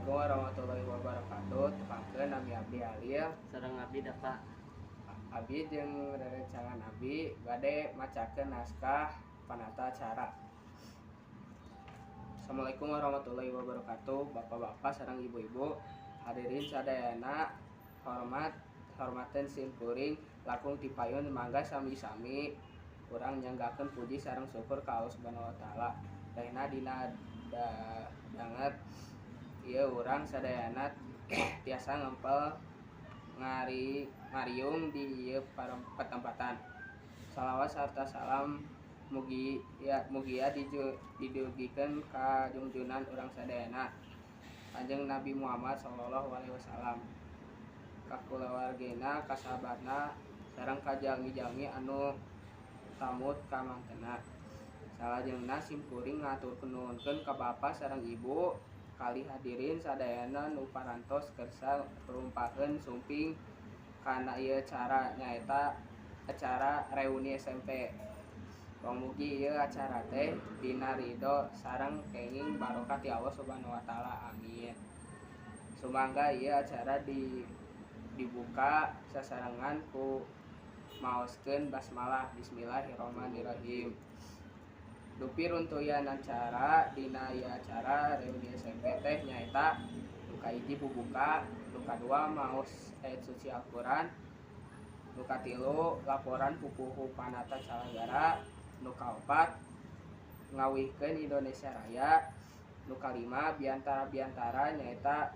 Assalamualaikum warahmatullahi wabarakatuh. Tepangkeun, nami abdi Alil. Sareng abdi Dapa. Abi jeung rerencangan abi bade macakeun naskah panata acara. Assalamualaikum warahmatullahi wabarakatuh. Bapak-bapak sareng ibu-ibu, hadirin sadayana, hormat hormateun sim kuring langkung ti payun. Mangga sami-sami urang nyanggakeun puji sareng syukur ka Allah Subhanahu wa Taala. Dayana dina danget ieu urang sadayana tiasa ngempel ngari ngariung di ieu patempatan. Salawat sarta salam mugi ya mugia didugikeun ka junjunan urang sadayana, Kanjeng Nabi Muhammad sallallahu alaihi wasallam, ka kulawargina, ka sahabatna, sareng ka jalmi-jalmi anu tumut ka mangkena. Salajengna sim kuring ngahatur nuhunkeun ka bapa sareng ibu kalih hadirin sadayana nu parantos kersa rumpaheun sumping kana ieu acara, nyaeta acara reuni SMP. Mugi ieu acara teh dina ridho sareng kenging barokah ti Allah Subhanahu wa Taala, amin. Sumangga ieu acara dibuka sasarengan ku maoskeun basmalah, bismillahirrahmanirrahim. Dupi runtuyan acara dina ieu acara reuni SMP teh nyaeta nu kahiji bubuka, nu kadua maos ayat suci Al-Qur'an, nu katilu laporan pupuhu panata calagara, nu kaopat ngawihkeun Indonesia Raya, nu kalima biantara-biantara, nyaeta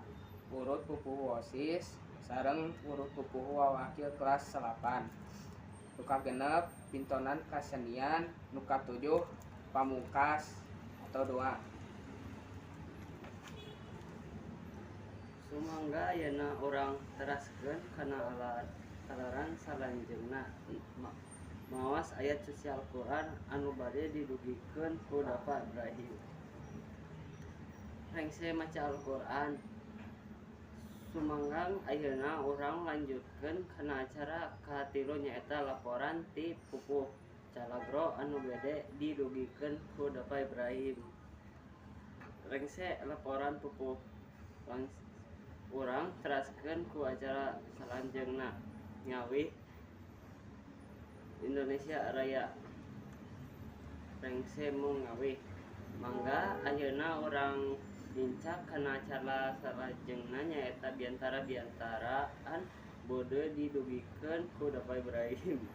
urut pupuhu OSIS sareng urut pupuhu wawakil kelas 9, nu kagenep pintonan kasenian, nu katujuh pamungkas atau doa. Sumangga ayeuna urang teraskeun kana aleran salanjeunna, maos ayat suci Al-Qur'an anu bade didugikeun ku Dapa Ibrahim. Rengse maca Al-Qur'an. Sumangga ayeuna urang lanjutkeun kana acara katilu, nyaeta laporan ti pupuh calagro anu bade didugikeun ku Dapa Ibrahim. Rengse laporan pupuh. Urang teraskeun ku acara salanjeunna, ngawih Indonesia Raya. Rengse mung ngawih. Mangga ayeuna urang nincak kana acara salajengna, nyaeta biantara-biantara anu bade didugikeun ku Dapa Ibrahim.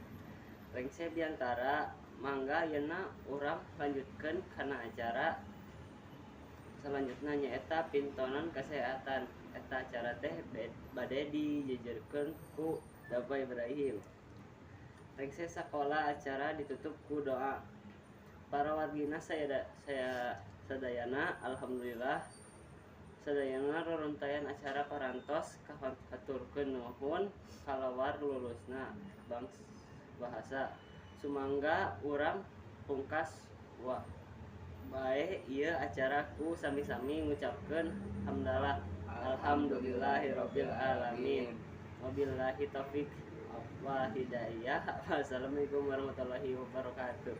Rengse biantara. Mangga ayeuna urang lanjutkeun kana acara salanjutna, nyaeta pintonan kasehatan. Eta acara teh bade dijejerkeun ku Dapa Ibrahim. Rengse sakola. Acara ditutup ku doa. Para wargina saya sadayana, alhamdulillah sadayana raruntayan acara parantos kahaturkeun nuhun kalawar lulusna bangs bahasa. Sumangga urang pungkas wa bae ieu acara ku sami-sami ngucapkeun hamdalah, alhamdulillahirabbil alamin, wabillahi taufik wa hidayah. Wassalamualaikum warahmatullahi wabarakatuh.